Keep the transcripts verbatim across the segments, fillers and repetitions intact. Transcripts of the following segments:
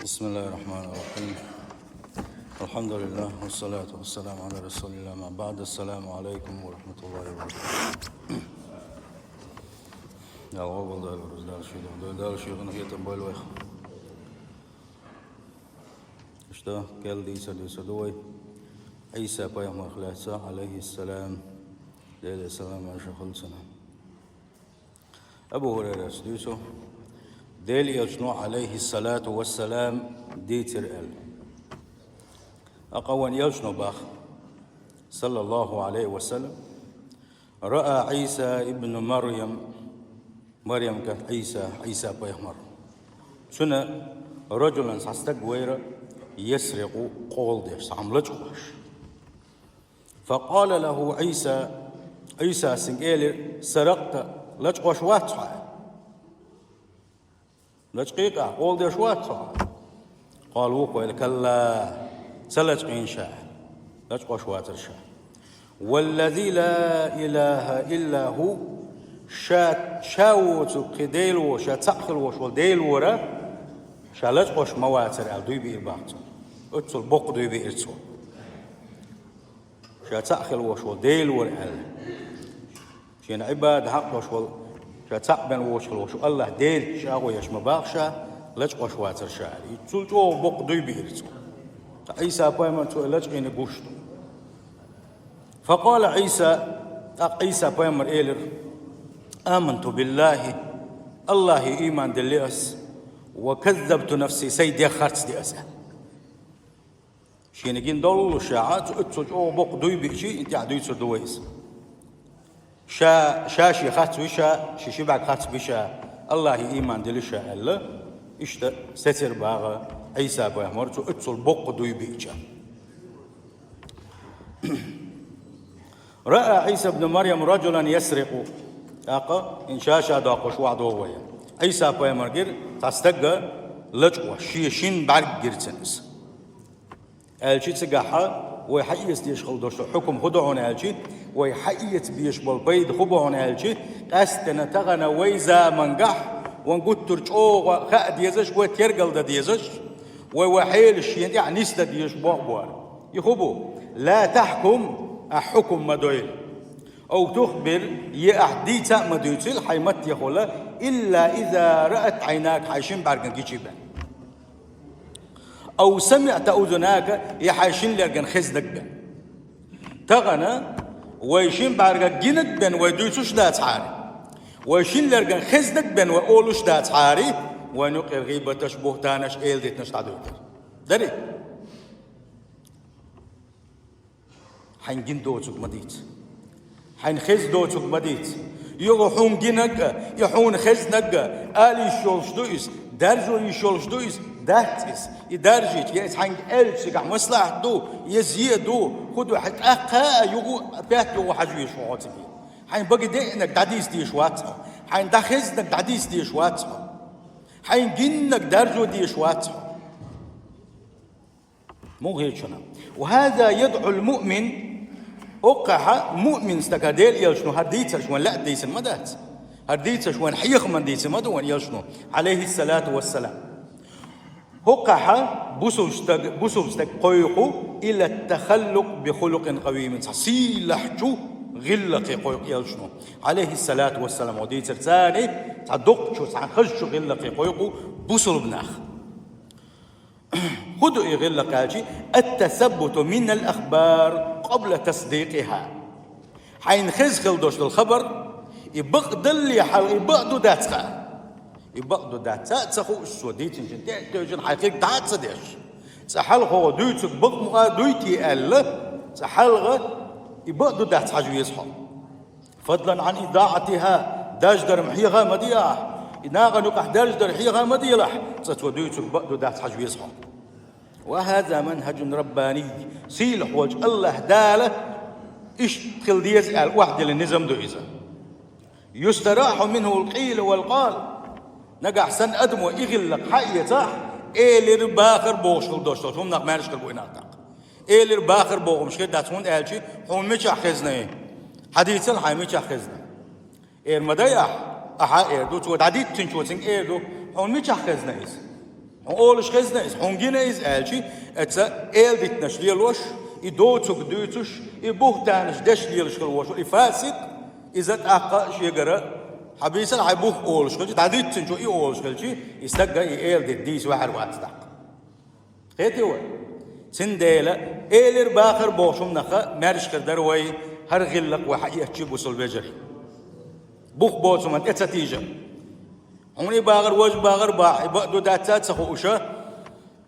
بسم الله الرحمن الرحيم. الحمد لله والصلاة والسلام على رسول الله. ما بعد. السلام عليكم ورحمة الله وبركاته. Дала къобалдойла, Дала шуьйра, Дала шуьйра хетам бойла вайх. Иштта, кхел дийцар дийцар ду вай. Ӏийса пайхамарах лаьцна, Ӏалайхиссалам, Делера салам-маршо хуьлда цунна. Абу Хурайрас дуьйцу, Делан элчано, Ӏалайхиссалату вассалам, дийцар аьлла. ТӀаккха вайн элчано боху, саллаллаху Ӏалайхи ва саллам: «رأى عيسى ابن مريم», Марьям кӀант Ӏийса, Ӏийса пайхамар. Цунна رجلا, цхьа стаг вайра, يسرق, къола деш, цхьа хӀума лачкъош. فقال له عيسى, Ӏийсас цуьнга элира: «سرقت, лачкъош вац хьо?» Лачкъийкъа, къола деш вац хьо? قال, вукхо элира: «كلا, ца лачкъийна ша, лачкъош вацара ша». «والذي لا إله إلا هو», ша, ша воцург кхин Дела ву, ша цхьаъ хила волуш волу Дела вара, ша лачкъош ма вацара аьлла дуй биира боху цо. Оццул боккха дуй биира цо. Ша цхьаъ хила волуш волу Дела вара аьлла. Шена Ӏибада хьакъ долуш волу, ша цхьаъ бен воцуш хила волуш волу АллахӀ Делаца чӀагӀо еш ма боху ша, лачкъош вацара ша аьлла. И цул чӀогӀа боккха дуй биира цо. Ткъа Ӏийса пайхамар цо и лачкъийна гуш ду. فقال عيسى, тӀаккха Ӏийса пайхамар элира: «آمنت بالله, АллахӀе ийман диллина ас, وكذبت نفسي, сайн дегӀ харц дина ас», аьлла. Шена гина доллушехь, цу оццул чӀогӀа боккха дуй биъча, и тӀехь дуьйцур ду вай иза. Ша, ша шен харц ву ша, шен ши бӀаьрг харц бу ша, АллахӀе ийман диллина ша аьлла, иштта сецира боху Ӏийса пайхамар цу оццул боккха дуй биъча. «رأى عيسى ابن مريم رجلا يسرق». ТӀаккха хӀинца ша-ша доккхуш вахьа догӀу вай. Ӏийса пайхамар гира цхьа стаг лачкъош, шен шина бӀаьрг гира цуьнан иза. Аьлча цигахь вай хьаэца дезаш хила долуш долу хьукам хӀун ду хьуна аьлча, вай хьаэца безаш болу пайда хӀун бу хьуна аьлча, къаьсттина тахана вай замангахь вайн гуттар а чӀогӀа хаа дезаш, вай тергал дан дезаш, вай, вай хьелаш шена тӀехь нисдан дезаш боху бара. И хӀун бу? «لا تحكم», ахь хьукам ма дойла. «أو تخبر», я ахь дийца а ма дуьйцийла хьайн маттехула, «إلا إذا رأت عيناك», хьайн шина бӀаьргана гича бен. «أو سمعت أذناك», я хьайн шина лергана хезнарг бен. Тахана вай шина бӀаьргана гинарг бен вай дуьйцуш дацахьара, вай шина лергана хезнарг бен вай олуш дацахьара, вайн юкъера гӀийбаташ, буьхтанаш, эладитанаш дӀадуьйтура. Дарий? Хьайн гина доцург ма дийца. Хьайн хезна доцург ма дийца. Юха хьуна гинарг а, и хьуна хезнарг а, ала йиш йолуш ду иза, даржо йиш йолуш ду иза, дац иза. И даржийча, я иза хьайна аьлча цигахь маслахьат ду, я зе ду, хӀун ду, хьан тӀаккха а юха, пет юха хьажа везаш ву хьо цига. Хьайн бага деанарг дӀадийца дезаш вац хьо. Хьайн дӀахезнарг дӀадийца дезаш вац хьо. Хьайн гиннарг даржо дезаш вац хьо. Муха хеташ хьуна? «وهذا يدعو المؤمن», хӀокхахь муъмин стаг, хӀара Делан элчано хӀара дийцарш вайна лаьа дийцина ма дац. ХӀара дийцарш вайна хьехаман дийцина ма ду вайн элчано, Ӏалайхиссалату вассалам. ХӀокхахь бусулба стаг, бусулба стаг кхойкху, «إلى التخلق بخلق قويم», цхьа сийлахьчу гӀиллакхе кхойкху элчано, Ӏалайхиссалату вассалам, хьо дийцар царна, цхьа доккхачу, цхьа хазачу гӀиллакхе кхойкху бусулба нах. ХӀун ду и гӀиллакх аьлча, «التثبت من الأخبار قبل تصديقها». Хьайна хезна хила долуш долу хабар, и бакъдалле хьалха, и бакъ ду дац хаа. И бакъ ду дац, ца а ца хууш, цо дийцинчун тӀе а тевжина, хьайн кхин дӀа а ца деш. Цкъа хьалха хьо дуьйцург бакъ ма дуй те аьлла, цкъа хьалха и бакъ ду дац хьажа веза хьо. «فضلا عن إضاعتها», дарждар-м хьеха ма де ахь, и нахана юкъахь дарждар хьеха ма делахь, цкъа цо дуьйцург бакъ ду дац хьажа веза хьо. «وهذا منهج رباني», сийлахь волчу АллахӀ Дала иштта хила деза аьлла охьадиллина низам ду иза. «يستراح منه القيل والقال». Нагахь санна адамо и гӀиллакх хьаэцахь, элира, бахара бохуш хила долуш долчу хӀуманах маьрша хир бу и нах тӀаккха. Элира, бахара боху хӀумнаш хир дац, хӀунда аьлча хьуна мичахь хезна и? Хьадийцал хьайн мичахь хезна. Эр ма дай ахь, ахьа эр ду, цо дӀадиттинчо цуьнга эр ду, хьуна мичахь хезна иза? Хьуна олуш хезна иза, хьуна гина иза аьлча, эца эладитанаш лелош, и доцург дуьйцуш, и буьхтанаш деш лелаш хила вош, и фасикъ, иза тӀаккха шегара хьабийцал хьайн бух олуш хилча, дӀадитта цуьнан чу и олуш хилча, и стаг и эладита дийца ваьхьар вац тӀаккха. Кхетий вай? Цундела элира-бахара бохуш хӀуманах маьрша хир дара вай, хӀара гӀиллакх вай хьаэцча бусалба вежарий. Бух боцу хӀуманна тӀе ца тийжа. Хьуна и багӀар, важа багӀар бахьа, и бакъду, дац а ца хууша,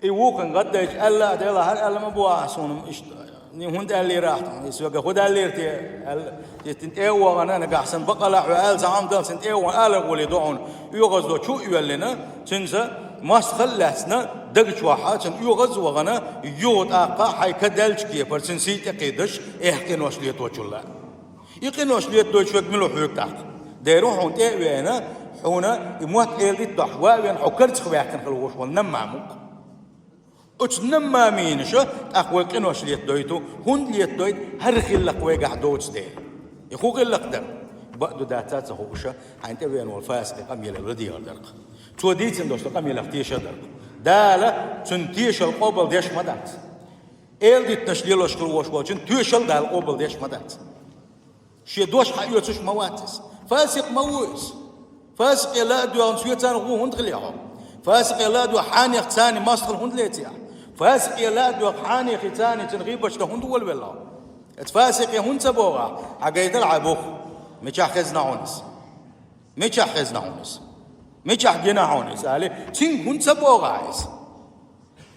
и вукхун гӀаддайча аьлла а дела, хӀара аьлла ма бу ахьа суна, иштта, ни хӀунда аьллера ахьа, и соьга хӀун аьллера те, аьлла, и тӀе а вахана, нагахь санна бакъала хьо аьлла, цхьа хӀума дала, цунна тӀе а вахана, аларгӀоле ду хьуна, оьгӀаз до чу а йоьллина, цуьнца мостагӀал а лаьцна, дага чохь а, цунна оьгӀаз а вахана, юха тӀаккха хьайн ка даьллачу кепара, цуьнан сий тӀе кхийдаш, эхь къинош леточул а. И къинош летадойтуш верг мила ву хьоьга тӀаккха? Дера ву хьуна тӀе а веана, хьуна и мотт эладита дохьуш ван а веана, хьо карзах ваьккхина хила вош волу наммам ву-кх. Оцу наммаминаша тӀаккха вай къинош летадойту, хӀунда летадойту, хӀара гӀиллакх вайгахь доцу дела. И хӀун гӀиллакх дара? Бакъду, дац а ца хууша, хьайна тӀе веана волу фасикъе къамеле ладегӀар дара-кх. Цо дийцина долуш долу къамелех тешар дара-кх. Дала цуьнан тешал къобал деш ма дац. Эладитанаш лелош хила вош волчун тешал Дала къобал деш ма дац. Шен дош хьаоьцуш ма вац иза. Фасикъ ма ву иза. Фасикъе ла а доьгӀна соьцан гӀо хӀунда хилий хьо? Фасикъе ла а доьгӀна хьанех царний мостагӀал хӀунда леций ахьа? Фасикъе ла а доьгӀна хьанехий царний цуьнан гӀийбаташ дан хӀунда волавелла хьо? Эцу фасикъе хӀунда ца боху ахьа? Хьан гайтал хьайн бух. Мичахь хезна хьуна иза? Мичахь хезна хьуна иза? Мичахь гина хьуна иза? Али, цуьнга хӀунда ца боху ахьа иза?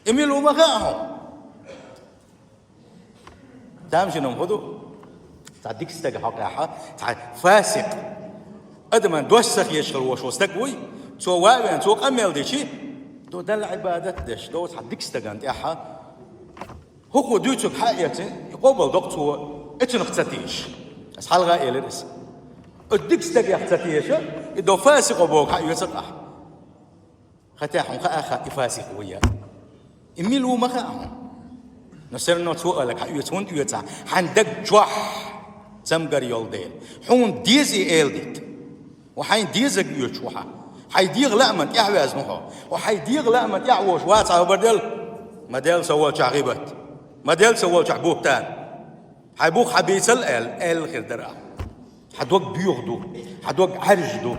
И мила ву ма хаьа хьуна? Тамашийна хӀума хӀун ду? Цхьа дика стаг хьокъехьа, цхьа фасикъ. Адаман дош ца хеташ хила вош волу стаг вуй, цо ван а веана, цо къамел дичи, до Далла Ӏибадат деш, до цхьа дика стагана тӀехьа. ХӀокхо дуьйцург хьаэцна, и къобал доккху цо, эцунах ца тийша. Ас хьалха а элира иза. Оцу дика стагех ца тийша, и до фасикъо боху хьаоьцу ахьа. Хатя хьуна хаьа хаьа и фасикъ ву я. И мила ву ма хаьа хьуна. Но всё равно цо аьлларг хьаоьцу, хӀунда оьцу ахьа? Хьайн даг чохь цамгар йолу дела. Хьуна деза и эладита. Ва хьайн дезаг оьцуш ву хьан. Хьайн дегӀан лааман тӀехь ваьзна ву хьо. Ва хьайн дегӀан лааман тӀехь волуш вац хьан хабар дел? Ма дел со волчохь гӀийбат. Ма дел со волчохь буьхтан. Хьайн бух хьан бийцал аьлла, аьлла хир дара ахьа. Хьан дог боьха ду, хьан дог Ӏаьржа ду,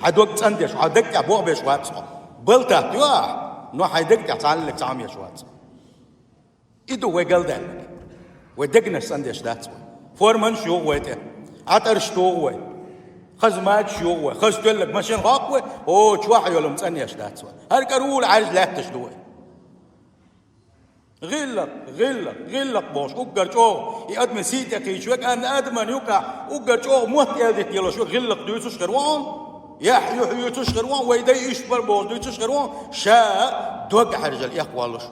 хьан дог цӀандеш, хьан даг тӀехь бохбеш вац хьо. Балтат ю ахьа, но хьайн даг тӀехь цхьаьнниг цхьа хӀума еш вац. И ду вай галдаьлларг. Вай дегнаш цӀандеш дац вай. Форманаш югӀу вай тӀе. ӀатӀарш тугӀу вай. Хаза мачаш югӀу вай. Хаза тоьллаг машина хоккху вай. О, чохь йолу хӀума цӀанъеш дац вай. ХӀара кӀара вула Ӏаьржа лаьтташ ду вай. ГӀиллакх, гӀиллакх, гӀиллакх бохуш, уггар чӀогӀа и адаман сий тӀе кхийча вега, адаман юкъахь уггар чӀогӀа мотт эладита лелош вега гӀиллакх дуьйцуш хир ву хьуна, яхь юьхь юьйцуш хир ву хьуна, вай дай иштта бара бохуш дуьйцуш хир ву хьуна, ша дог Ӏаьржалла эккхаваллуш.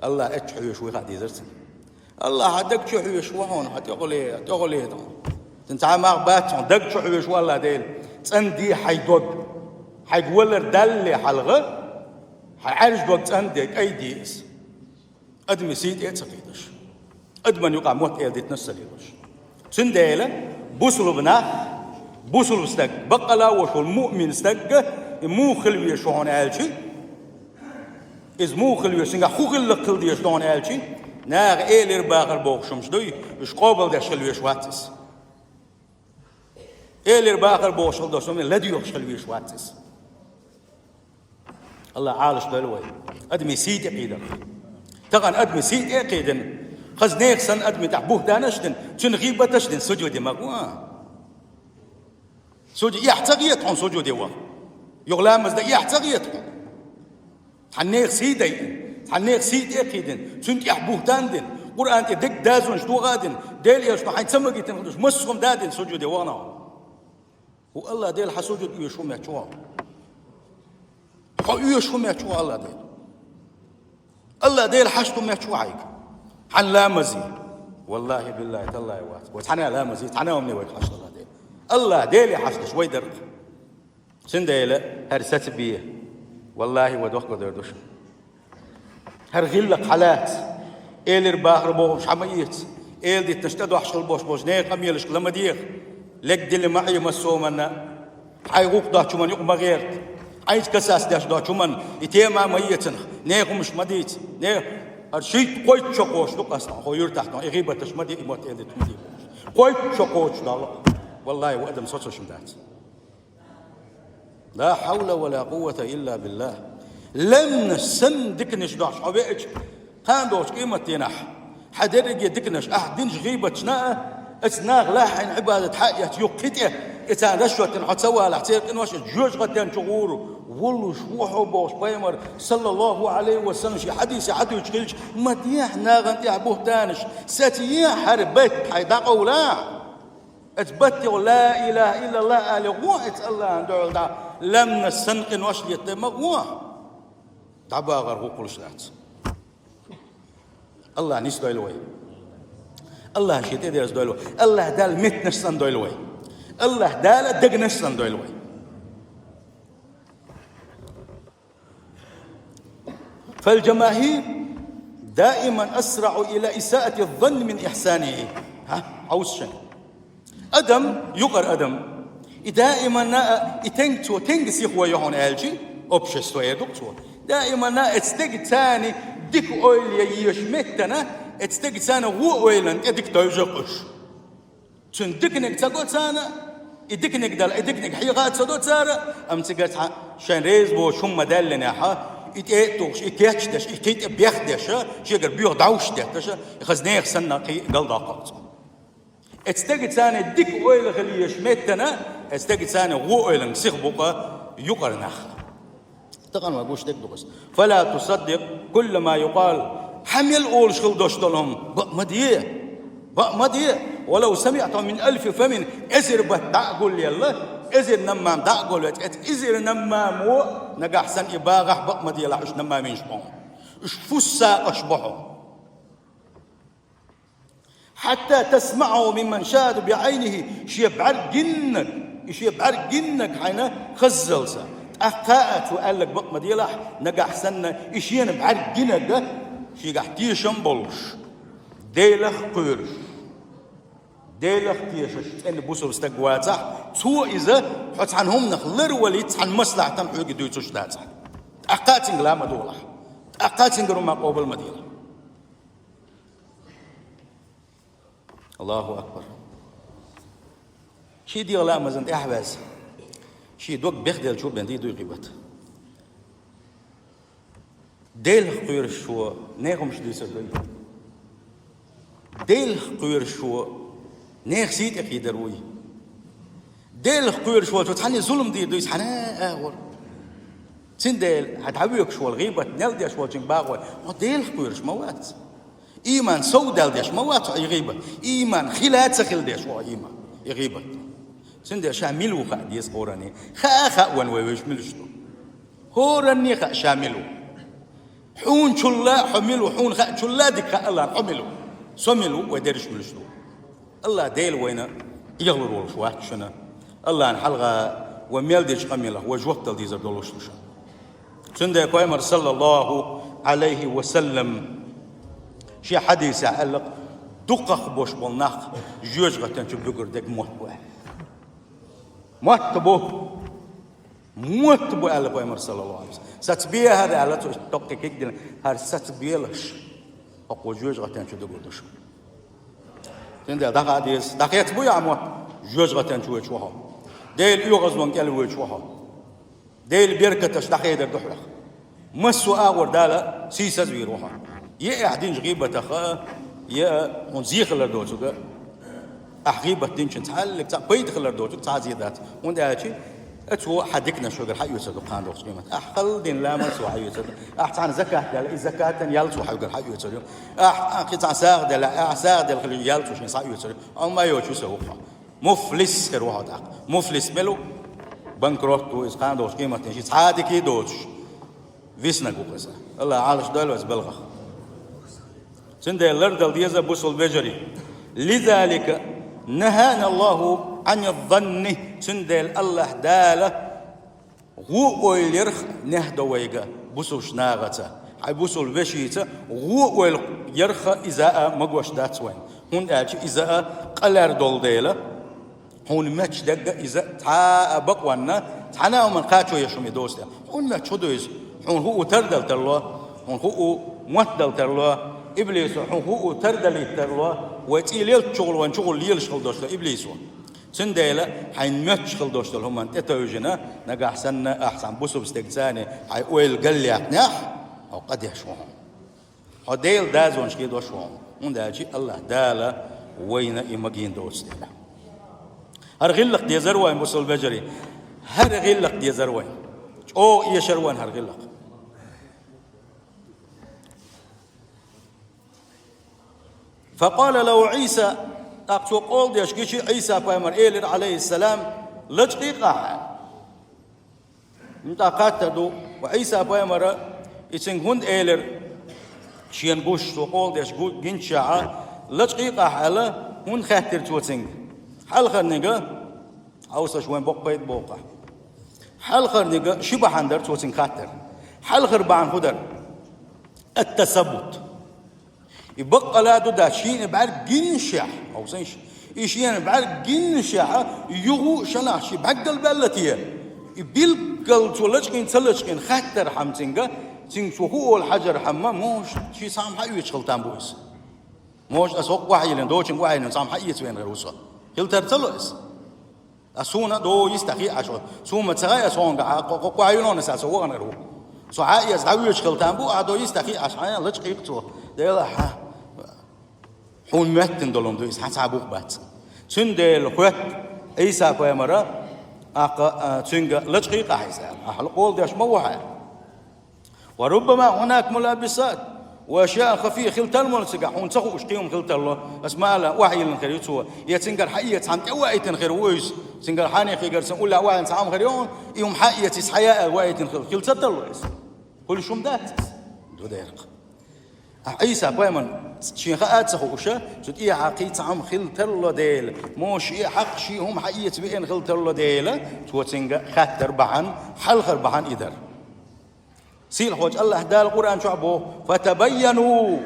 Аллах эцча хьоьжуш вуй хаа дезара цунна. Аллах хьан даг чу хьоьжуш ву хьуна, хьан тӀехула, тӀехула хьуна. Цуьнан цхьа а мах бац хьуна, даг чу хьоьжуш ву Аллах Дела. ЦӀанде хьайн дог. Хьайга валар даллале хьалха, хьан Ӏаьржа дог цӀанде, кӀайде иза. Адаман сий тӀе а ца кхийдаш. Адаман юкъахь мотт эладитанаш ца лелош. Цундела бусулба нах, бусулба стаг, баккъала а волуш волу муъмин стаг, и муха хила везаш ву хьуна аьлча, иза муха хила везаш, цуьнгахь хӀун гӀиллакх хила дезаш ду хьуна аьлча, наха элира-бахара бохуш хӀумнаш дуй, уьш къобалдеш хила везаш вац иза. Элира-бахара бохуш хила долуш хӀума ладоьгӀуш хила везаш вац иза. Аллах Ӏалашдойла вай. Адаман сий тӀе кхийдар. Тахана адаман сий тӀе а кхийдина, хаза нехан санна адаман тӀехь буьхтанаш а дина, цуьнан гӀийбаташ а дина, сужуде ма гӀо. Сужу-, эхь ца хета хьуна сужуде ваха? Юха ламаз дан эхь ца хета хьуна? Цхьана нехан сий дайина, цхьана нехан сий тӀе а кхийдина, цуьнан тӀехь буьхтан а дина, Къуръан тӀе дерриг дозанаш дохо а дина, Делан Элчано хьайна ца магийтина хилча, массо а хӀума дадина сужуде вахана хьо. ХӀун Аллах Дела хьан сужуд оьшу хӀун меттиг ву? Хьо оьшу хӀун меттиг ву Аллах Дела? Аллах Дела хьашт хӀун меттиг ву хьайга? Хьан ламазе? Валлахи, биллахи, таллахи вац. Вай цхьана а ламазе, цхьана а хӀумане вайга хьашт Аллах Дела. Аллах Деле хьашташ вай дара-кх. Цундела хӀара саца бе. Валлахи, вай дохко дер ду шуна. ХӀара гӀиллакх хьалаца, элира-бахара бохуш хьа ма эца, эладитанаш тӀедохьуш хила болуш болчу нехан къамелашка ла ма деха, легдилла ма Ӏе массо а хӀуманна, хьайн гӀуллакх доцучу хӀуманна юкъа ма гӀерта, Ӏайча касас деш доцу хӀуманна и тема ма ецанах, нехамаш ма дийца, не, хӀара шийтта кхойтта шо кхочуш ду-кх ас, хьо юьртахь тхо, и гӀийбаташ ма де, и мотт эдит ма де. Кхойтта шо кхочуш долу. Валлахи, ва адам соцуш ма дац. Ла хьавла ва ла къуввата илла биллахь. Лемнаш санна диканаш дохьуш хьо веача, кхана долчу къематдийнахь, хьан дерриге диканаш, ахь динчу гӀийбаташна а, оцу наха лаьхьина Ӏибадат хьаэцча юххе тӀе, и царна расчетдина хьо ца валахь, церан къинош а жоьжахатен чу гӀур ву, волуш ву хьо бохуш пайхамар, саллаллаху Ӏалайхи ва саллам, шен хьадисехь хьадуьйцуш хилча, ма дехьа нахана тӀехь буьхтанаш, саца ехьа хӀара бетта хьайн дӀакъовла. Оцу баттехь ла илаха иллаллах алий гӀо, оцу Аллахьан дуьхьал дӀа, лемнаш санна къинош летта ма гӀо. ДӀабагӀар гӀуллакхаш дац. Аллахь нисдойла вай. Аллахь шен тӀедерзадойла вай. Аллахь Дала меттанаш санна дойла вай. Аллахь Дала дегнаш санна дойла вай. فالجماهير دائما أسرع إلى إساءة الظن من إحسانه. ХӀа, Ӏовса шайн. Адам, юкъара адам, и даиманна а, и тенг-, цо тенга сиха вай ю хьуна аьлча, общество эр ду-кх цо. Даиманна а оцу стеган царна дика ойла ян езачу меттана, оцу стеган царна вон ойланна тӀе дика тевжа-кх уьш. Цуьнан диканиг ца го царна, и диканиг дала, и диканиг хьеха а ца до цара, амма цигара цхьа шайн реза воцу хӀума ма-даьллинехь, и тӀе а тухуш, и кечдеш, и кхин тӀе бехдеш, шегара боьха дӀовш детташ, и хаза нехан санна кхин а галдоккху-кх цо. Оцу стеган царна дика ойла хила езачу меттана, оцу стеган царна вон ойланга сиха бу-кх юкъара нах. Тахана ма гуш дерг ду-кх аса. فلا تصدق كل ما يقال. Хьан мел олуш хила долуш долу хӀума бакъ ма де. Бакъ ма де. ولو سمعته من ألف فم. Эзар батт дӀа а гулъелла, эзар наммам дӀа а гулъелла, эзар наммамо нагахь санна и багӀахь, бакъ ма делахь уьш наммаминаш бохьу. Уьш фуссакъаш бохьу. حتى تسمعه ممن شاهد بعينه, шен бӀаьрг гиннарг, и шен бӀаьрг гиннарг хьайна хаззалца. ТӀаккха а цо аьлларг бакъ ма делахь, нагахь санна и шена бӀаьрг гинарг шегахь тешам болуш, Делах кхоьруш, Делах тешаш цӀена бусалба стаг вацахь, цо иза хьо цхьана хӀуманах ларвалийта, цхьана маслахьатана хьоьга дуьйцуш дацахь. ТӀаккха а цуьнга ла ма долахь, тӀаккха а цуьнгара хӀума къобал ма делахь. Аллаху акбар. Шен дегӀан лаамазна тӀаьхьаваьзна, шен дог бехделчо бен дийр ду и гӀийбат. Делах кхоьруш ву, нехамаш дуьйцур ду. Делах кхоьруш ву, нехан сий тӀекхийдар вуй. Делах кхоьруш волчо цхьанне зулам дийр дуй, цхьана а агӀор. Цундела хьан дӀавоьгуш волу гӀийбат мел деш волчуьнга бакъо, хьо Делах кхоьруш ма вац. Ийман сов даьлла деш ма вац хьо и гӀийбат. Ийман хила а ца хила деш ву хьо ийман, и гӀийбат. Цундела ша мила ву хаа деза хӀоранне. Хаа а хаьа вайна вай вевзаш мила ду. ХӀоранне хаьа ша мила ву. Хьуначул а хьо мила ву, хьуна хаьачул а дика хаьа Аллахьна хьо мила ву. Со мила ву, вай дерриш мила ду. Аллахь Дела вайна эгӀалур волуш вац шуна. Аллахьна хьалха вай мел дечу къамелах вай жоп дала дезар долуш ду шуна. Цундела пайхамар, саллаллаху Ӏалайхи ва саллам, шен хьадисехь аьлла-кх, дукхах бош болу нах жоьжахатен чу буьгур дерг мотт бу аьлла. Мотт бу! Мотт бу аьлла пайхамар, саллаллаху Ӏалайхи ва саллам. Саца бе хӀара аьлла цо, токкхе киг дина, хӀара саца белаш, хӀокхо жоьжахатен чу дуьгур ду шу. Цундела дӀахаа деза, дӀахецна буй ахь мотт, жоьжахатен чу воьдуш ву хьо. Делан оьгӀазлонан кӀел воьдуш ву хьо. Делан беркаташ дӀахедар ду хьох. Массо а агӀор Дала сийсазвийр ву хьо. Я ахь динчу гӀийбатах а, я хьуна зе хилар доцург а, ахь гӀийбат динчун цхьаллиг цхьаъ пайда хилар доцург цхьа а зе дац. ХӀунда аьлча, цо хьан диканаш хьоьгара хьаоьцур ду кхана долчу къематехь. Ахь халла дина ламаз цо хьаоьцур ду. Ахь цхьана закат делла, и закатан ял цо хьоьгара хьаоьцур ю. Ахь, ахь кхин цхьана сагӀа делла, ахь сагӀа делла хилча ял цо шен схьаоьцур ю. Амма йоцуш ца ву хьо. Муфлис хир ву хьо тӀаккха. Муфлис мила ву? Банкрот ву, иза кхана долчу къематдийнахь шен цхьа а дика доцуш виснарг ву иза. Аллахь Ӏалаш дойла вайца балхах. Цундела лардала деза бусалба вежарий. لذلك نهانا الله عن الظن. Цундела Аллахь Дала гӀо ойла ярх нехь до вайга, бусалба нахаца, хьайн бусалба вешица гӀо ойла ярх иза а магош дац вайн. ХӀунда аьлча иза а къа лер долу дела, хьуна метташ дерг а иза цхьа а бакъонна, Цхьана а хӀуманна кхачо еш хӀума и доцу тӀехь. Хьуна моьтту хӀун ду иза? Хьуна хӀуъу тардала тарло, хьуна хӀуъу моттадала тарло, иблисо хьуна хӀуъу тардалийта тарло, вай цӀий леллачу гӀуллакхна чугӀур лелаш хила долуш ду иблисо. Цундела хьайна моьттуш хила долуш долу хӀуманна тӀетевжина, нагахь санна ахь цхьана бусалба стеган цӀарна хьайн ойла галъяьккхинехь, хьо къадеш ву хьуна. Хьо Делан дозанаш хьедош ву хьуна, хӀунда аьлча АллахӀ Дала вайна и магийна доцу дела. ХӀара гӀиллакх дезара вайна, бусалба вежарий. ХӀара гӀиллакх дезара вайна. ЧӀогӀа эшара вайна хӀара гӀиллакх. فقال له عيسى, тӀаккха цо къола деш гича Ӏийса пайхамар элира, Ӏалайхиссалам, лачкъийкъа ахь. ТӀаккха хаттар ду, ва Ӏийса пайхамара и цуьнга хӀунда элира, шена гуш, цо къола деш гу-, гинчахьа, лачкъийкъа ахь аьлла, хӀунда хаьттира цо цуьнга? Хьалхарниг, хьовсалаш, вайн боккха пайда боху ахь. Хьалхарниг ши бахьана дара цо цуьнга хаттар. Хьалхара бахьана хӀун дара? Ат-тасаббут. И баккъала ду дац, шена бӀаьрг гинчахь, хьовсийша, и шена бӀаьрг гинчахь, юха а шанах ши бӀаьргал баьлла те? И билггал цо лачкъийна ца лачкъийна хаттархьама цуьнга, цуьнга цо хӀун олу хьажархьама, может, шен цхьа хӀума хьаоьцуш хила там бу иза. Может, аса хӀокху охьайиллина, дочуьнга охьайиллина, цхьа хӀума хьаэца веана хир ву со. Хила тарло иза. Ас суна а до йистехь а Ӏаш ву. Суна ма ца хаьа ас хьуна гахь, кхо-, кхо-, кхо хьайна аса со вахана хир ву. Со хьаэца дӀавоьдуш хила там бу, ахь до йистехь а Ӏаш, хьайна лачкъийкъа цо. Дела, хьан, хьуна моьттина долу хӀума ду иза, хьан цхьа а бух бац. Цундела хоьтту Ӏийса пайхамара, ахь, а, цуьнга лачкъийкъа ахь иза аьлла. Ахьа къола деш ма ву хьан. وربما هناك ملابسات وأشياء خفية, хила тарло цигахь, хьуна ца хууш кхин хӀума хила тарло. Ас ма аьлла, охьайиллина хир ю цо. Я цуьнгара хьаэца цхьа хӀума тӀе а ваийтина хир ву иза. Цуьнгара хьанехигара санна уллехь охьайиллина цхьа хӀума хир ю хьуна, и хӀума хьаэца иза хьая аьлла ваийтина хир, хила ца тарло иза. Хуьлуш хӀума дац иза. Ду дерг. Ахь Ӏийса пайхамарна шен хаа а ца хууша, цу тӀехьа кхин цхьа хӀума хила тарло дела, мо шен хьакъ, шен хӀума хьаэца веана хила тарло дела, цо цуьнга хаттар бахьана, хьалхара бахьана и дара. Сийлахьчу АллахӀ Дала Къуръан чохь боху: «Фатабайяну».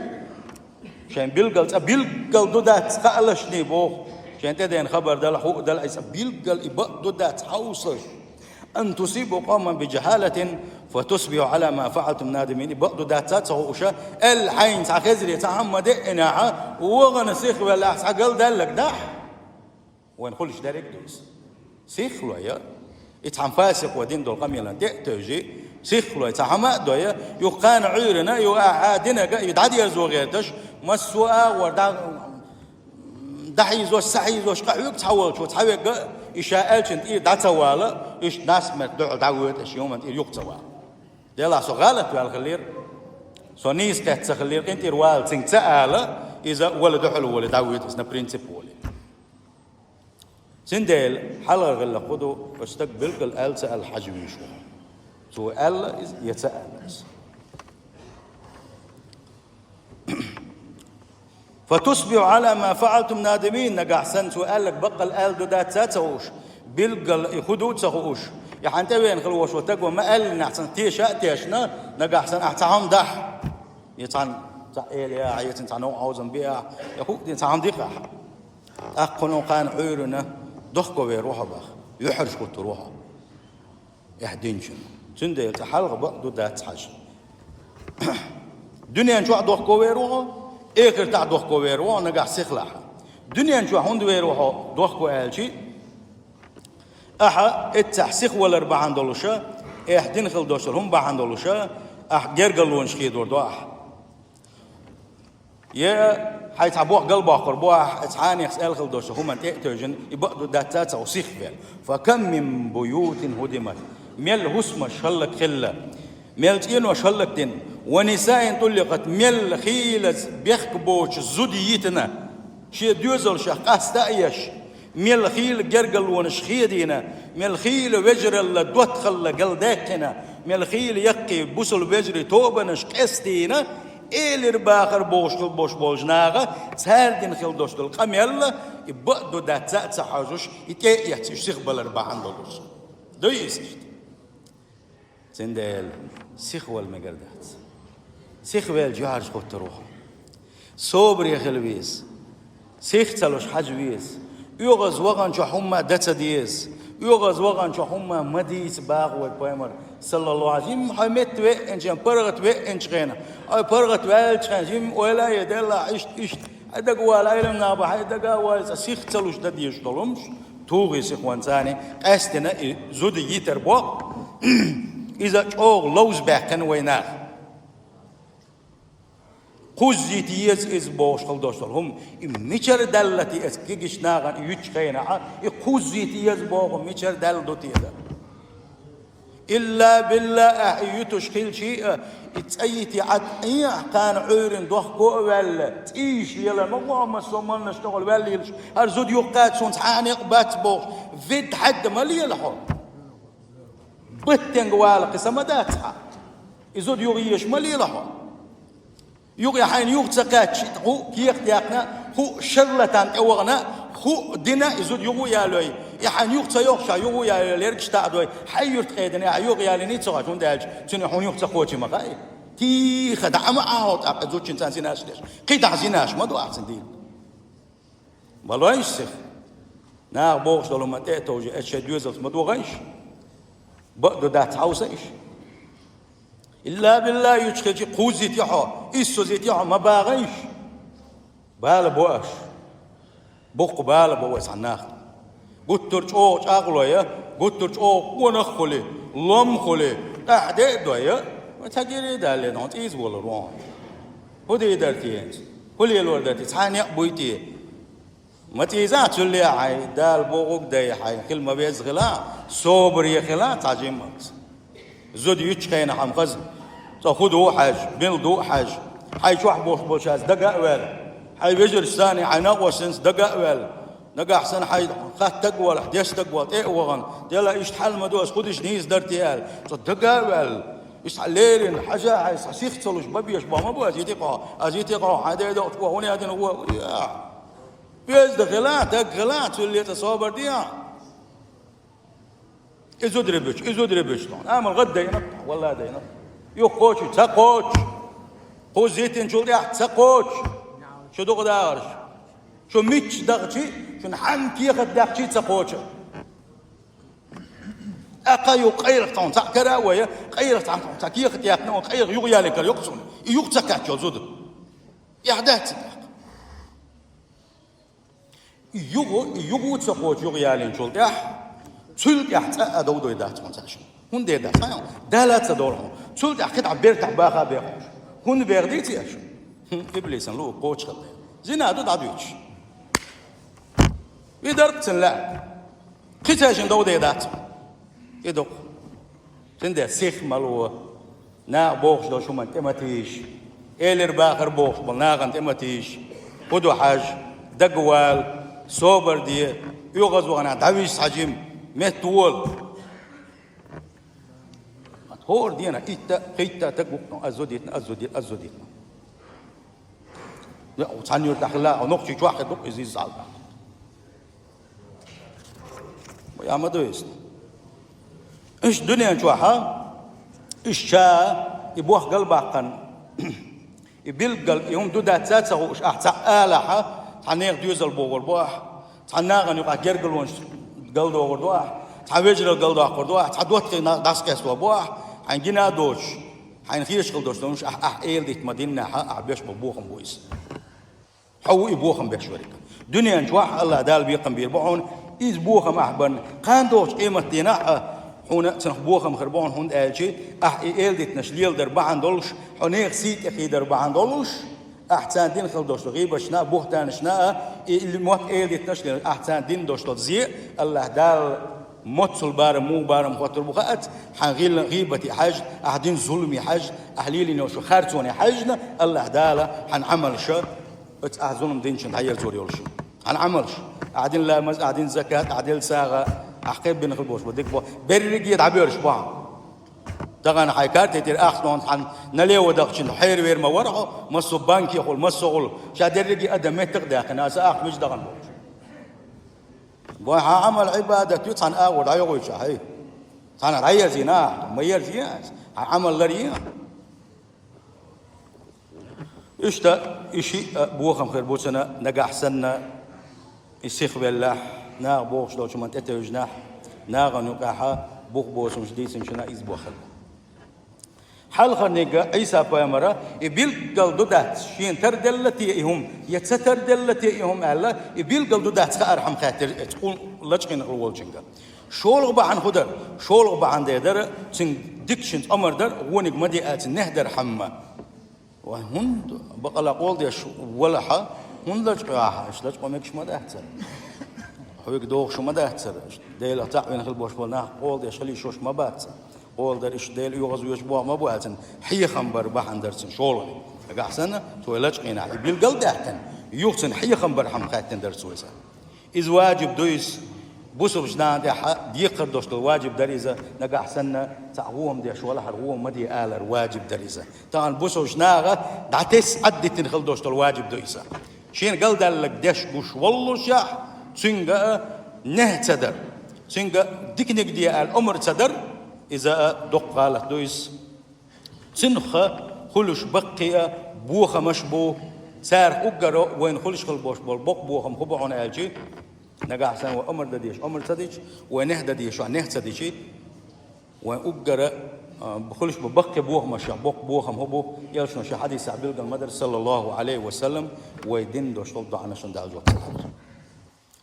Шайн билггал, цкъа билггал ду дац хаалашний боху. Шайн тӀедена хабар дала, хӀуъа дала, иза билггал и бакъ ду дац хьовсалаш. «Ан тусибу къавман би жахьалатин, фатусбихьу Ӏала ма фаӀалтум надимин». И бакъ ду дац ца хууша, аьлла хьайна цхьа хезаре цхьа хӀума ма деъинехьа, вахана сихвелахь цхьа галдаллаг дахь. Вайн хуьлуш дерриг а ду иза. Сихлой, и цхьана фасикъо дина долу къамелан тӀе а тевжий, сихлой, цхьа хӀума а дой, юха кхана Ӏуьйрана, юха ахьа динага, и дӀадерзо гӀерташ, массо а агӀор дӀа-, дӀахьийзош, схьахьийзош, къахьоьгу цхьаволчо, цхьаверг а, и ша аьллачун тӀера дӀа ца вала, иштта насмерть дуьхьал дӀавоьду аша, и хӀуманна тӀера юха ца вала. Делахь со гӀалат ваьлла хиллера, со нийса кхетта ца хиллера, къинтӀера вала цуьнга ца ала, иза вала дуьхьал волий дӀавоьду, иза на принцип волий. Цундела хьалхара гӀиллакх хӀун ду, оцу стага билггал аьлла ца аьлла хьажа везаш ву. Цо аьлла иза я ца аьлла иза. «Фатусбихьу Ӏала ма фаӀалтум надимин», нагахь санна цо аьлларг баккъал аьлла ду дац ца хууш, билггал и хӀун ду ца хууш, и хьан тӀевеана хила волуш волу стага ма аьллинехь цунах теша а тешна, нагахь санна ахь цхьа хӀума дахь. Я цхьана цхьа эла яхьа, я цуьнан цхьа новкъа хьовзам биахь, я хӀуъа дина цхьа хӀума дикъахь. ТӀаккха кхунна кхана Ӏуьйранна дохковер ву хьо баха, юьхьӀаьржа хӀуттур ву хьо. Эхь динчун. Цундела цкъа хьалха бакъ ду дац хьажа. Дуьнен чохь дохковер ву хьо, эхартахь дохковер ву хьо, нагахь сихлахь. Дуьнен чохь хӀунда вер ву хьо дохко аьлчи, ахьа эццахь сихвалар бахьана долуша, эхь дина хила долуш хӀума бахьана долуша, ахь гергарлонаш хедор ду ахь. Я хьайн цхьа боху галбоккхур бу ахь, цхьанехс аьлла хила долчу хӀуманна тӀе а тевжина, и бакъ ду дац ца хууш сихвелла. «Факам мин буютин хӀудимат». Мел хӀусамаш хӀаллакьхилла, мел цӀенош хӀаллакдина, «ва нисаин тӀулликъат», мел хийлаза бехк боцу зуда йитина, шен доьзалшах къаста а еш, мел хийла гергарлонаш хедийна, мел хийла вежаралла доттагӀалла галдаьккхина, мел хийла яккхий бусалба вежарий тобанаш къестийна, элира бахар бохуш хила бош болчу наха, цара дина хила дош долу къамелла, и бакъ ду дац ца а ца хьожуш, и тӀе а эцна уьш сихбалар бахьана долуш. Дуй иза иштта? Цундела сихвала мегар дац. Сихвелча юьхьӀаьржа хӀуттур ву хьо. Собаре хила веза. Сих ца луш хьажа веза. ОьгӀаз ваханчохь хӀумма дан ца деза. ОьгӀаз ваханчохь хӀумма ма дийца боху вай пайхамар, саллаллаху Ӏалайхи ва саллам. Жимма хьо метта веанчу, паргӀат веанчу хенахь, хьо паргӀат ваьллачу хенахь, жимма ойла а е делла, иштта, иштта, хьайн дага вала, Ӏеламнах бан, хьайн дага а вала, цкъа сих ца луш дан дезаш долу хӀумнаш, тухий сих ван царний, къаьстина и зуда йитар боху, иза чӀогӀа ловзабаьккхина вай нах. Кхуззийта еза иза бохуш хила долуш долу хӀума, и мичара даьлла те иза кегийчу нахана и юьтучу хенахь, и кхуззийта еза боху мичара даьлла ду те иза? Илла билла, ахь и юьтуш хилчий а, и цӀа йите Ӏад Ӏехьа кхана Ӏуьйрина дохко а ваьлла, цӀийш лела ма гӀо, массо а малнаш тӀехула ваьлла йилаш, хӀара зуда юхакхаьчча суна цхьа а некъ бац бохуш, ведда хьаьдда ма лела хьо. Баттенга вала кхин са ма дац хьан. И зуда юха езаш ма лела хьо. Юха и хьайна юха ца кхаьчча, хӀуъа кехат яьккхина, хӀуъа шарлатан тӀе вахана, хӀуъа дина и зуда юха а ялой. И хьайна юха ца йохуш, юха а ялой, лергаш таӀадой, хьайн юьрта къедина, ахь юха ялийний ца хууш, хӀунда аьлча цуьнан хьуна юха ца кхочий ма хаьий. Тихха дӀа ма Ӏа хьо тӀаккха зудчуьнца зинаш деш. Кхин дӀа зинаш ма ду ахь цуьнан дийна. Ма лойша сих. Наха бохуш долу хӀума тӀе а товжий, аса шайн доьзалц ма догӀийша. Бакъ ду дац хьовсийша. Илла билла юьтуш хилча кхуззийте хьо, иссазийте хьо, ма багӀийша. Бала бо аша. Боккха бала бо вай цхьана нахана. Гуттар а чӀогӀа чӀагӀло я, гуттар а чӀогӀа къонах а хуьлий, лом а хуьлий, къаьхьа де а дой, вай ца гире а далле, хьуна цӀийза волур ву хьуна. ХӀун дийр дара те хӀинца? ХӀун лелор дара те? Цхьа некъ буй те? Ма цӀийза цуьллехь хьайн, Дала бохург дай хьайн, хила ма-везза хила, собаре хила цхьа жиммалц. Зуда юьтучу хенахь-м хаза, цкъа хӀун ду а хьаьжжа, мила ду а хьаьжжа, хьайн чохь болуш болчаьрца дага а ваьлла, хьайн вежаршца санна, хьайн накъосташца дага а ваьлла, нагахь санна хьайн хаттаг а валахь, дестаг а валахь, тӀе а вахана, дела иштта хьал ма ду, аса хӀун дича нийса дара те аьлла, цкъа дага а ваьлла, иштта хьан леррина, хьажа хьайн, сан сих ца луш, ма беш боху ма бу, аса йитий-кх хьо, аса йитий-кх хьо, хьайн ден доккхучу хӀун яздина вон, я. Оьзда хила, даг хила, цуьлле цкъа собар де. И зударий буьту, и зударий буьту. Амал гӀад дайна, валла дайна. Юха кхочу, ца кхочу. Кхуззийтинчул тӀаьхьа ца кхочу. Шу дукха дахарш. Шу мичча дахчий, шуна хьанна кехат даьккхичий ца кхочу. ТӀаккха юха къайрах цхьа хӀума цхьаъ кара а вай, къайрах цхьа хӀума цхьа кехат яьккхина, ван къайрах юха ялийкара йоккху суна. И юха ца кхаьччо зуда. Эхь дац и тӀаккха. И юха, и юха ца кхочу юха ялийначул тӀаьхьа, цул тӀаьхьа цкъа а дов дой дац хьуна цхьа шуна. ХӀунда дац? Хьан Дала ца довла хьуна. Цул тӀаьхьа кхин дӀа бертахь баха а бехуш. ХӀунда беха дийци аша? ХӀун, иблисан луъу кхочушхилла. Зина ду дӀадуьйцуш. И даркъ цун лаьа. Кхин цаьшин дов де дац. И дукха. Цундела сих ма ло. Наха бохуш долу хӀуманна тӀе ма тийша. Элира бахара бохуш болу нахана тӀе ма тийша. ХӀун ду хьажа, дагавала, собар де, оьгӀаз вахана дӀавижа цхьа жимма, метта вола. ХӀора дена итт а, кхийтта а таг ву-кх, ас зуда йитина, ас зуда йитина, ас зуда йитина. Цхьана юьртахь хилла, нохчий чохь хир ду-кх иза, иза зал. Я ма ду иза. Иштта дуьнен чохь, иштта ша, и бохкал баккхана, и билггал, и хӀума ду дац а ца хууш, ахь цхьаъ алахь, цхьа нехан доьзал богӀур бу ахь, цхьа нахана юкъахь гергарлонаш галдогӀур ду ахь, цхьа вежарал галдоккхур ду ахь, цхьа доттагӀий нах дӀасакъестор бу ахь, хьайн гина а доцуш, хьайна хеташ хила долуш долуш, ахь, ахь эладитта ма диннехь, ахь беш болу бохам бу иза. Хьо ву и бохам беш верг. Дуьнен чохь АллахӀ Дала бекхам бийр бу хьуна, иза бохам ахь бан, кхана догӀучу къематдийнахь а хьуна цунах бохам хир бу хьуна, хӀунда аьлча ахь и эладитанаш леладар бахьана долуш, хьо нехан сий тӀе кхийдар бахьана долуш, ахь царна дина хила долуш долу гӀийбаташна а, бухӀтанашна а, и мотт эладитанаш а леладар, ахь царна дина долуш долу зе, АллахӀ Дала моццул барам, муха барам хоттур бу хаац, хьан гӀилла гӀийбате хьаьжна, ахь дина зуламе хьаьжна, ахь лелийна йолчу харцоне хьаьжна, АллахӀ Дала хьан Ӏамалша, оцу ахь зулам динчун дӀаерзор йолуш ю. Хьан Ӏамалш, ахь дина ламаз, ахь дина закат, ахь делла сагӀа, ахь кхеббина хила болуш бу, дика бу, берриге дӀабоьрзуш бу хьан. Тахана хьайн карте тӀера ахча дохна хьан налево дахчина хьеравер ма вара хьо, массо а банке хуьлу, массо а хуьлу, ша дерриге а адам меттах а даьккхина, аса ахча мича дахана болуш. Бой, хьан Ӏамал Ӏибадат ю, цхьана агӀор дӀайохуьйтуш ахь, хьай. Цхьана дӀаерзийна ахь, ма ерзае аса, хьан Ӏамал ларъе. Иштта, и шиъ а бохам хир бу цунна, нагахь санна, и сихвеллехь, наха бохуш долчу хӀуманна тӀетевжинехь, Нахана юкъахьа бух боцурш дийцинчунна иза бохалла. Хьалхарниг Ӏийса пайхамара, и билггал ду дац, шена тарделла те и хӀума, я ца тарделла те и хӀума аьлла, и билггал ду дац хаархьама хаьттира эцу къу-, лачкъийнахула волчуьнга. ШолгӀа бахьана хӀун дара? ШолгӀа бахьана де дара, цуьнга дикачуьнца омар дара, вониг ма де аьлла, цуьнан нехь дара хьамма. Вай, хӀунда бакъала къола деш валахьа, хӀунда лачкъо ахьа? Аша лачкъо мегаш ма дацара. Хьоьга догӀуш ма дацара. Делах цхьаъ вина хила бош бола нах къола деш хила йиш йолуш ма бац. Къола дар иштта Дела оьгӀазвоьдуш боху ма бу аьлла, цуьнан хьехам бар бахьана дара цуьнан шолгӀаниг. Нагахь санна, цо лачкъийнахь и билггал а даьккхина, юха цуьнан хьехам бар хьама хаьттина дара цо иза. Иза ваджиб ду иза. Бусалбачу нахана тӀехь декхар долуш долу ваджиб дара иза, нагахь санна, цхьаъ гӀо-м деш валахьара гӀо-м ма де алар ваджиб дара иза. Тахана бусалбачу наха дӀатесса Ӏаддитина хила долуш долу ваджиб ду иза. Шена галдаьлларг деш гуш воллушехь, цуьнга а нехь ца дар, цуьнга диканиг де аьлла омар ца дар, иза а доккха гӀалат ду иза. Цуьнах хуьлуш баккхий а бохамаш бу, царах уггаро вайна хуьлуш хила бош болу боккха бохам хӀун бу хьуна аьлчи, нагахь санна вай омар дан дезаш омар ца дичи, вай нехь дан дезаш нехь ца дичи, вайн уггара, а, хуьлуш бу баккхий бохамашех боккха бохам хӀун бу, элчано шен хьадисехь билгал ма дара, саллаллаху Ӏалайхи ва саллам, вай дина долуш долу доӀанашна Дала жоп ца дала.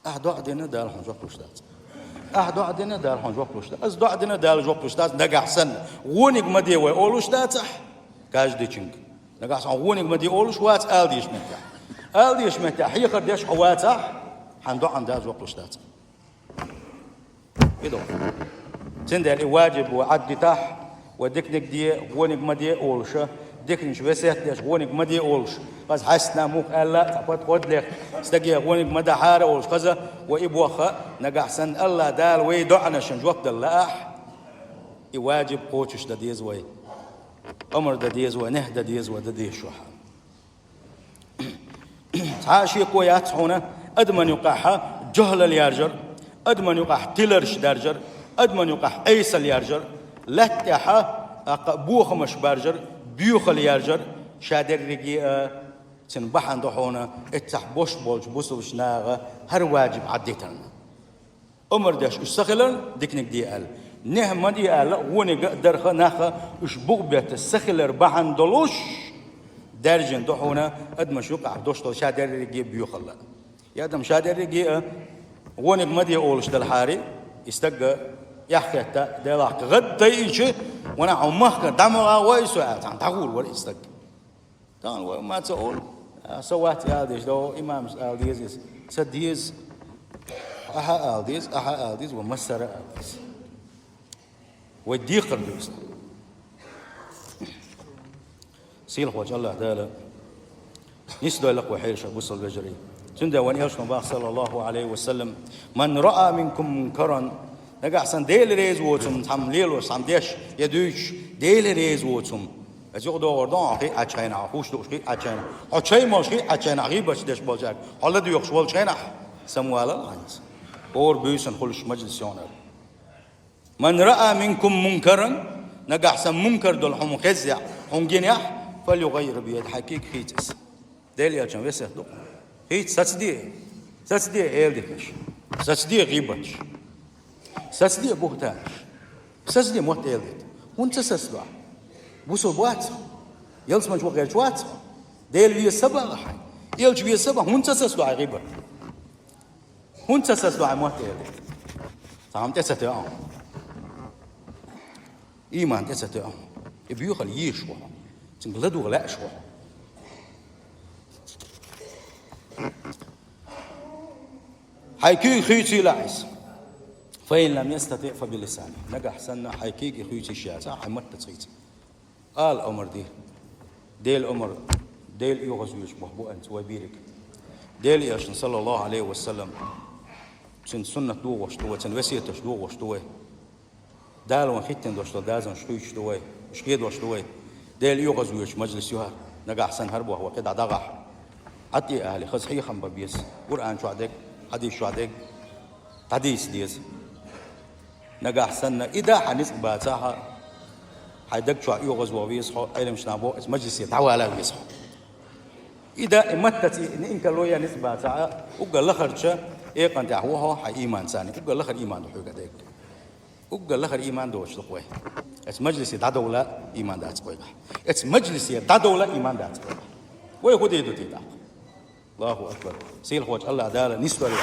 Ахьа доӀа дина, Дала хьуна жоп луш дац. Ахьа доӀа дина, Дала хьуна жоп луш дац. Аса доӀа дина, Дала жоп луш дац, нагахь санна. Вониг ма де вай олуш дацахь, каждыйчуьнга. Нагахь санна вониг ма де олуш вац ала дезаш меттехь. Ала дезаш меттехь хьехар деш хьо вацахь, хьан доӀан Дала жоп луш дац. И ду. Цундела и ваджиб вай Ӏаддитахь, вай диканиг де, вониг ма де олуша, диканаш весет деш, вониг ма де олуш. Хаза хьаьстина мух аьлла, цхьа пат гӀодлех, стаге вониг ма дахьара олуш. Хаза вай и бохха, нагахь санна Алла Дала вай доӀанашна жоп дала лаахь, и ваджиб кхочуш дан деза вай. Омар дан деза вай, нехь дан деза вай, дан деза шуьха. Цхьа а шеко яц хьуна, адаман юкъахьа жохӀлал яржар, адаман юкъахь тиларш даржар, адаман юкъахь Ӏесал яржар, лаьтта тӀехьа, аккха, бохамаш баржар, боьхал яржар, ша дерриге а цуьнан бахьана ду хьуна, эццахь бош болчу бусалбачу наха хӀара ваджиб Ӏаддитарна. Омар деш уьш ца хилар, диканиг де аьлла. Нехь ма де аьлла, вониг а дарха наха уьш бух бетта ца хилар бахьана долуш, даьржина ду хьуна адамаш юкъахь дош долу ша дерриге а боьхалла. И адам ша дерриге а вониг ма де олуш делахьара, и стаг а эхь хетта, делахь гӀад тайича, ванахь хьо махка дӀа ма гӀа вай со аьлла, цхьаьна дӀагӀур вара и стаг. Тахана вай ма ца олу, а, со вац ала дезаш, до имамаш ала деза иза. Ца деза. Ахьа ала деза, ахьа ала деза, ва массара а ала деза. Вай декхар ду иза. Сийлахьволчу Аллах Дала нисдойла вай хьерша бусал вежарий. Цундела вайн элчано баха, саллаллаху Ӏалайхи ва саллам: «Ман раа минкум мункаран». Нагахь сан Дела реза воцум цхьамма лелош, цхьамма деш, я дуьйцуш, Дела реза воцум. Аса юкъадогӀур ду хьо хи Ӏачхьайна, хьо хууш дууш хи Ӏачхьайна, хьо чай молуш хи Ӏачхьайна, гӀийбаташ деш болчаьрга, хьо ладоьгӀуш волчхьайна, самвалал хьайнца. ХӀора буьйсан хуьлуш мажлис йогӀнар. «Ман раа минкум мункаран», нагахь сан мункар долу хьуна хеззехь, хьуна гинехь, «фалюгаййир биядихи», хьайн куьйга хийца иза. Дела элчан весет ду. Хийца сацаде, сацаде эладитанаш. Сацаде гӀийбаташ. Сацаде бухтанаш. Сацаде мотт эладита. ХӀунда ца сацадо ахь? Бусул бац хьо? Ялсманчу вахарчу вац хьо? Дела веза ца бахьа хьайн? Элча веза ца бахьа? ХӀунда ца сацадо ахь гӀийбат? ХӀунда ца сацадо ахь мотт эладита? Цхьа хӀума тӀе ца тоьу хьуна. Ийман тӀе ца тоьу хьуна. И боьхал езаш ву хьо. Цуьнга ладугӀа лаьаш ву хьо. Хьайн куьйга хуьйцийла ахь иза. «Фа ин лам ястатиъ, фа би лисаних». Нагахь санна хьайн куьйга хуьйцийша яц, хьайн маттаца хийца. Ала омар де. Дела омар, Дела оьгӀаз вуьйцуш боху бу хӀинца вай берриг. Дела элчан, саллаллаху Ӏалайхи ва саллам, цуьнан суннат дохош ду вай, цуьнан весеташ дохош ду вай. Дала вайн хӀиттина долуш долу дозанаш хуьйцуш ду вай, уьш хедош ду вай. Дела оьгӀаз вуьйцуш мажлис ю хӀара, нагахь санна хӀара боху вай кхидӀа дагахь. Ӏад тӀе а али, хаза хьехам бан беза, Къуръан чохь дерг, хьадис чохь дерг дӀадийца деза. Нагахь санна и да хьан ницкъ бацахь а, хьайн даг чохь оьгӀаз ваха веза хьо, Ӏеламчу нах боху, иза мажлисе дӀавала а веза хьо. И да и маттаца и инкарло ян ницкъ бацахь а, уггар лахарча экъан тӀехь ву хьо хьайн ийман царна, уггар лахара ийман ду хьоьга дерг. Уггар лахара иман доцуш ду-кх вай. Эцу мажлисе дӀадовла иман дац-кх вайгахь. Эцу мажлисе дӀадовла иман дац-кх вайгахь. Вай хӀун дийр ду те тӀаккха? Аллаху акбар. Сийлахьчу АллахӀ Дала нисвелла.